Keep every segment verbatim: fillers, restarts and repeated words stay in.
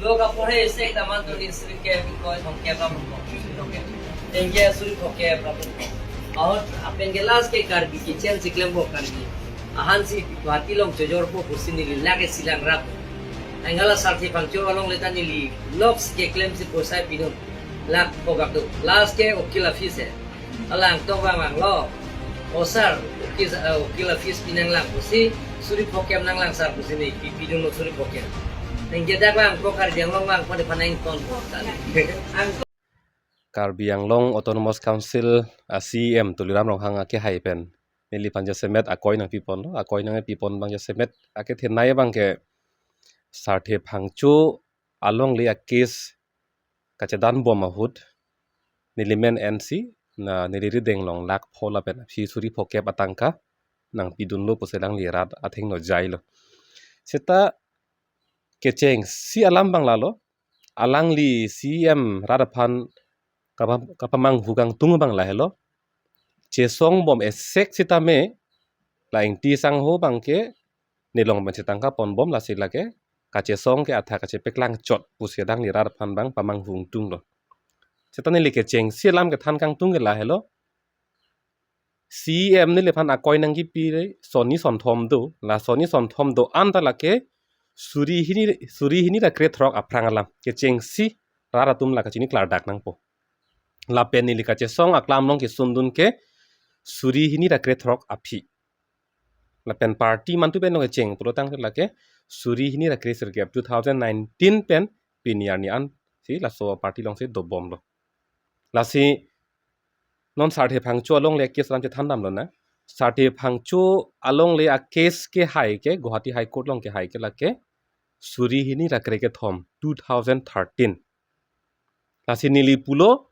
Lo kaporhe isi daman to ni suri ke bikoi thong ke bam ko. Tengke suri thong ke bam ko. Ahut apen ke last ke Karbi kitchen si klempo Karbi. Ahan si Guwahati along chojorpo pusi neli lake silang rap. Angala Sarthe Phangcho along leta neli loks ke klem si posai pidun. Lak pogak tu. Last ke ukil office he. Alang tong bang bang lo. O sir, ukil, eh, ukil office pinang lang pusi, suri pho kep nang lang sir pusi ni, pi, pidun lo suri pho kep. Neng jedak bang, ko Karbi Anglong bang, ko depan neng ton. Ang Karbi Anglong Autonomous Council a C E M Tuliram Ronghang akehai pen neliphan jasemet akoi nangpipon lo, akoi nangpipon abang jasemet akethenei abang ke Sarthe Phangcho alongle a case kachedan bom ahut neli men ensi na neli rideng along lak pho lapen aphi suri pho kep atangka nangpidun lo pusi alangli rat athengno jai lo. Seta kechengsi alam abang lalo, alangli C E M rat aphan kapa-, kapamanghu kangtung abang lahelo. Chesong bom esek sitame la Ingti sangho abang ke nelong pen si tangka pon bom lasi lake kachesong ke athak kachepeklang chot pusi alangli rat aphan abang pamanghu kangtung lo. Seta neli kechengsi alam kethan kangtung ke lahelo. C E M neliphan akoi nangkipi re sonni sonthom do, la sonni sonthom do-an ta lake suri hini, suri hini ra krethrok aphrang alam kechengsi rat atum la kachini klardak nangpo. Lapen neli kachesong aklam along kesundun ke suri hini ra krethrok aphi. Lapen party mantu pen along kecheng pulotangte lake suri hini ra kresirkep two thousand nineteen pen pini arni an si laso party alongsi dobom lo. Lasi non Sarthe Phangcho alongle case alam chethan damlo na. Sarthe Phangcho alongle a case kehai ke Guwahati High Court along kehai ke lake suri hini ra krekethom two thousand thirteen. Lasi neli pulo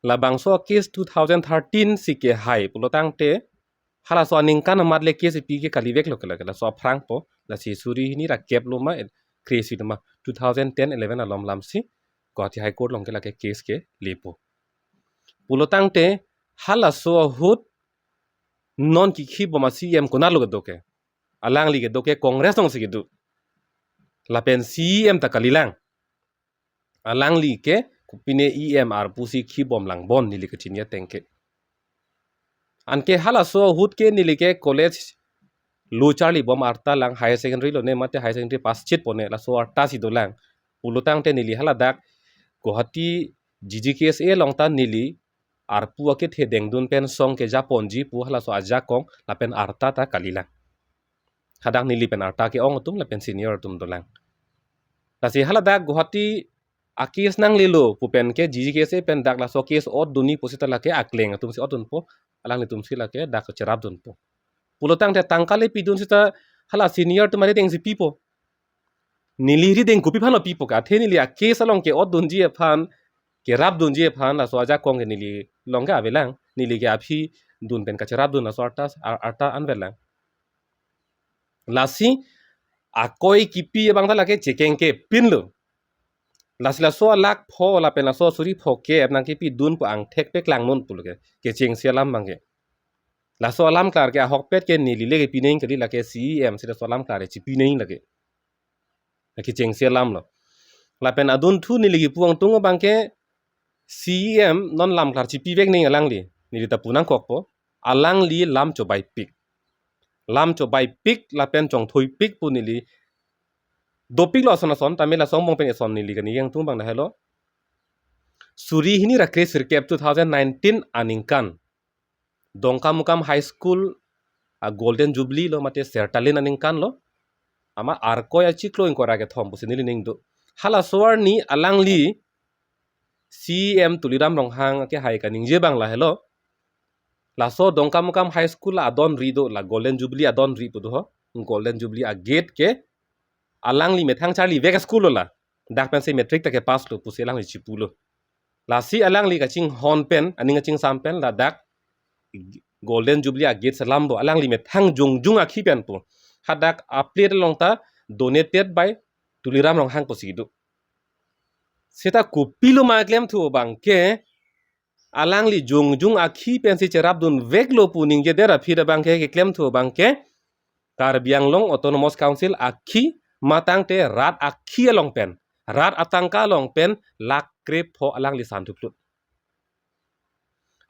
labangso a case two thousand thirteen si kehai pulotangte halaso aningkan amat le case pi ke kalivek lo ke lake laso aphrang po, lasi suri hini ra kep lo ma, eh, kre isi lo ma two thousand ten eleven alom lam si Guwahati High Court along ke lake case kelepo. Pulotangte halaso ahut non kikhi bom a C E M konat lo kedo ke? Alangli kedo ke Congress alongsi kedo. Lapen C E M ta kalilang. Alangli ke kopine E M arpu si khi bom lang bon neli kachini ateng ke. Anke halaso ahut ke neli ke college lo charli bom arta lang, higher secondary lone mate higher secondary pass chit pone laso arta si dolang. Pulotangte neli haladak Guwahati G G K S A along ta neli arpu akethe dengdun pen song kejaponji pu halaso ajakong lapen arta ta kalilang. Hadak neli pen arta ke-ong atum lapen senior atum dolang. Lasi haladak Guwahati a case nanglelo pu pen ke G G K S A pen dak laso case otdunji pusita lake akleng atumsi otdunpo, alanglitumsi lake dak cherapdunpo. Pulotangte tangka le pidun sita hala senior atum arideng si pipo. Neli rideng kopi aphanlo pipo ke, athe neli a case along ke-otdunji aphan, kerapdunji aphan laso ajakong ke neli along ke avelang, neli ke aphi dun pen kacherapdun laso arta, ar-, arta an avelang. Lasi akoi kipi abang ta lake chekeng ke pinlo. Lasi laso alak pho lapen laso suri pho ke nangkipidun pu angthek peklang non pulo ke, kechengsi alam abang ke. Laso alam klar ke ahokpet ke neli le kepi nangji kali, lake C E M si laso alam klar chipi nangji lake. Lake kechengsi alam lo. Lapen adunthu neli kipu angtung abang ke C E M non lam klar chipivek nangji alangli. Neli ta pu nangkokpo. Alangli lam chobaipik. Lam chobaipik lapen chongthoipik pu neli dopiklo ason ason, tame laso angbong pen eson neli kani angtung abang lahelo. Suri hini ra kre sirkep two thousand nineteen aningkan Dongkamukam High School a Golden Jubilee lo mate sertalin aningkan lo. Amat Arkoi achiklo ingkoi ra kethom pusi neli ning do. Halaso arni alangli C E M Tuliram Ronghang akehai kaningje abang lahelo. Laso Dongkamukam High School la adon ri do, la Golden Jubilee adon ri pu do ho. Golden Jubilee a gate ke alangli methang charlivek school lo la. Dak pensi matric ta kepass lo pusi alangli chipulo. Lasi alangli kachinghon pen, aning kachingsam pen ladak Golden Jubilee a gate selam bo, alangli methang jongjung akhi pen pu. Hadak a plate along ta donated by Tuliram Ronghang pusi do. Seta kopilo ma klemthu abang ke, alangli jongjung akhi pensi cherapdunveklo pu ningjedet aphi abang ke, keklemthu abang ke Karbi Anglong Autonomous Council akhi Matangte rat akhi along pen, rat atangka along pen lakh krepho alangli santhu plut.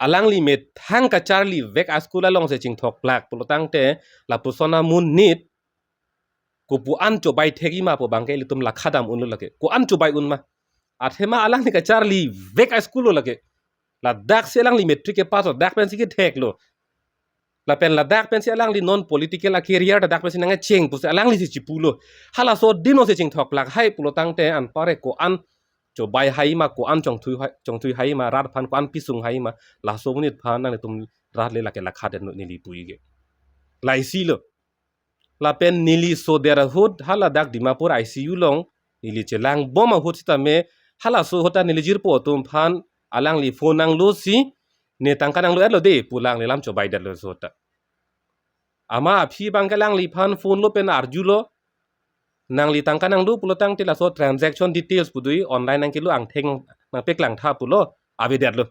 Alangli methang kacharli vek a-school alongsi chingthok plak pulotangte lapuson amonit kopu-an chobai thekji ma pu abangke ilitum lakha dam unlo lake. Ko-an chobai un ma? Athema alangli kacharli vek a-school lo lake. Ladaksi alangli matric kepass lo, dak pensi kethek lo. Lapen ladak pensi alangli non political a-career ta dak pensi nangcheng pusi alanglisi chipulo. Halaso dino si chingthok plak hai pulotangte anparke ko-an chobai hai ma, ko-an chongthui hai, chongthui hai ma, rat aphan ko-an pisung hai ma, laso amonit aphan nanglitum rat le lake lakha det neli puji ke. Laisi lo. Lapen neli sodet ahut haladak Dimapur I C U along neli chelangbom ahut sitame halaso ahut ta neli jirpo atum aphan alangli phone nanglosi, ne tangka nanglo-etlo de pu alangli alam chobai detlo laso ahut ta. Ama aphi abangke alangliphan phone lo pen arjulo, nangli tangka nanglo pulotangte laso transaction details pu do, online nangkelo angthek nangpeklang tha pulo, avedetlo.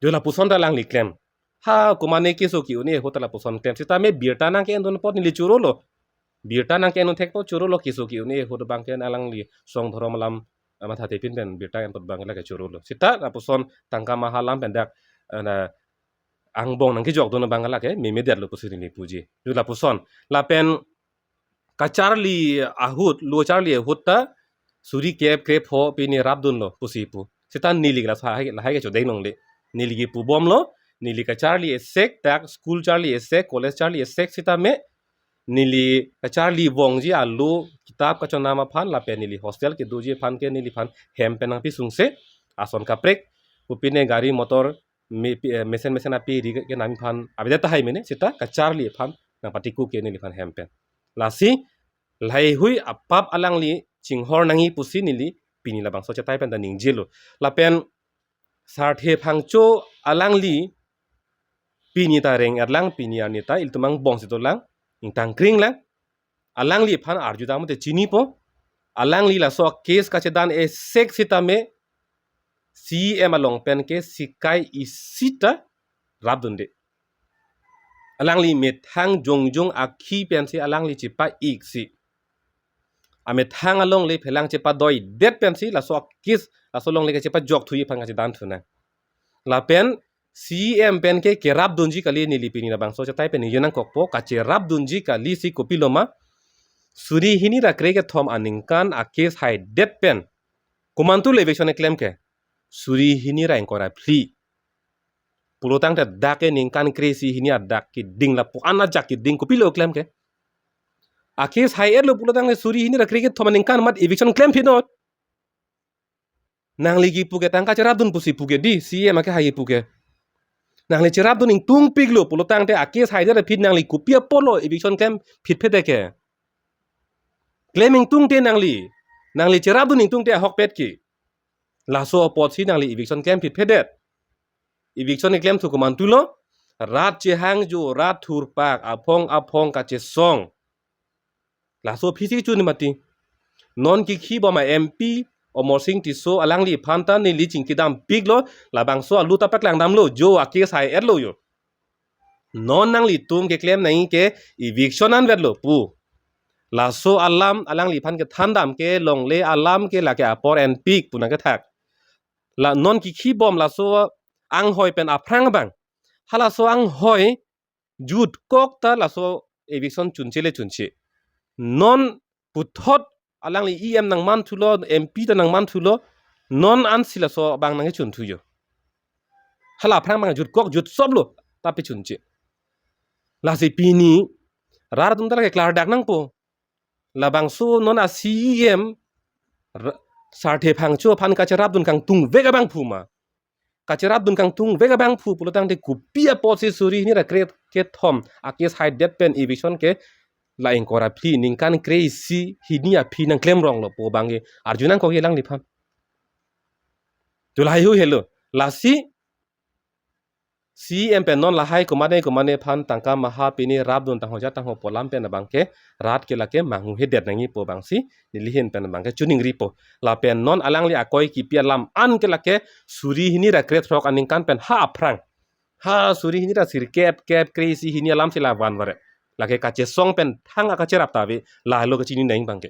Jo lapuson ta alangli klem. Ha, komatne keso ke-un-e ahut ta lapuson klem. Sitame birta nangke-endun apot neli chorolo. Birta nangke-endun thek apot chorolo, keso ke-un-e ahut abangke alangli song dhorom alam, ah, mathathe pin pen birta en apot abangke lake chorolo. Sita lapuson tangka maha alam pen dak, eh, na, angbong nangkejokdun abang lake memedetlo pusi neli puji. Jo lapuson. Lapen kacharli ahut, lo charli ahut ta suri kep krepho pini rapdunlo pusi pu. Sita neli la lahai, lahai ke chodeng longle. Neli kipubomlo, neli kacharli esek dak, school charli esek, college charli esek sitame neli kacharli vongji alo kitab kachonam aphan lapen neli hostel kedoji aphan ke neliphan hem pen nangpisungse, ason kaprek, kopine gari motor me-, pi-, eh, mesen mesen api ri ke nangphan avedet tahai mene, sita kacharli aphan nangpatiko ke neliphan hem pen. Lasi lahaihui apap alangli chinghor nangji pusi neli pini labangso chetai pen ta ningjelo. Lapen Sarthe Phangcho alangli pini ta reng-etlang, pini arni ta ilitum angbong si dolang, ingtang kringlang. Alangliphan arju dam te chinipo. Alangli laso case kachedan esek sitame C E M along pen ke sikai isi ta rapdunde. Alangli methang jongjong akhi pensi alangli chepa-ik si, amethang alongle phelang chepadoidet pensi laso case, laso alongle ke chepajok thuji aphan kachedan thunang. Lapen C E M pen ke kerapdunji kali, neli pini labangso chetai pen ningje nangkokpo, kacherapdunji kali si kopiloma, suri hini ra krekethom aningkan a-case haidet pen komantulo eviction keklem ke? Suri hini ra ingkoi ra phli. Pulotangte dak ke ningkan kre-isi hini adak keding, lapu-an ajak keding, kopilo klem ke? A-case hai-etlo pulotangte suri hini ra krekethom aningkan mat eviction klem phinot. Nangli kipu ke tangka cherapdun pusi pu ke di, C E M ake hai kipu ke. Nangli cherapdun ingtungpiklo pulotangte a-case haidet aphi nangli kopi apotlo eviction klem phitphedet ke? Klem ingtungte nangli, nangli cherapdun ingtungte ahokpet ke. Laso apotsi nangli eviction klem phitphedet. Eviction klemthu komantulo, rat chehangjo, rat thurpak, aphong aphong kachesong. Laso aphi si chun mati. Non kikhibom a-M P Amarsing Tisso alangliphan ta neli chingki dampiklo, labangso alo ta paklangdamlo, jo a-case hai-etlo jo. Non nanglitum keklem nangji ke eviction anvetlo pu. Laso alam alangliphan kethandam ke longle alam ke lake apor enpik pu nangkethak. La non kikhibom laso anghoi pen aphrang abang, halaso anghoi jutkok ta laso eviction chunche le chunche. Non puthot alangli E M nangmanthulo, M P ta nangmanthulo, non ansi laso abang nangkechunthu jo. Hala aphrang abang jutkok jutsoplo ta pechunche. Lasi pini rat atum ta lake klardak nangpo. Labangso non a-C E M ra-, Sarthe Phangcho aphan kacherapdun kangtungvek abangphu ma? Kacherapdun kangtungvek abangphu pulotangte kopi apotsi suri hini ra krekethom a-case haidet pen eviction ke la ingkoi ra phli, ningkan kre-isi hini aphi nangklemronglo pu abang ke arju nangkok alangliphan. Jo lahaihui helo. Lasi C E M pen non lahai komatne komatne aphan tangka maha pini rapdun tangho ja tangho pu alam pen abang ke rat ke lake manghuhedet nangji pu abangsi neli ahin pen abang ke choningripo. Lapen non alangli akoi kipi alam an ke lake suri hini ra krethrok aningkan pen ha aphrang, ha suri hini ra sirkep kep kre-isi hini alamsi la vanvare. Lake kachesong pen thang akacherap ta ave, lahelo kachini nang abang ke.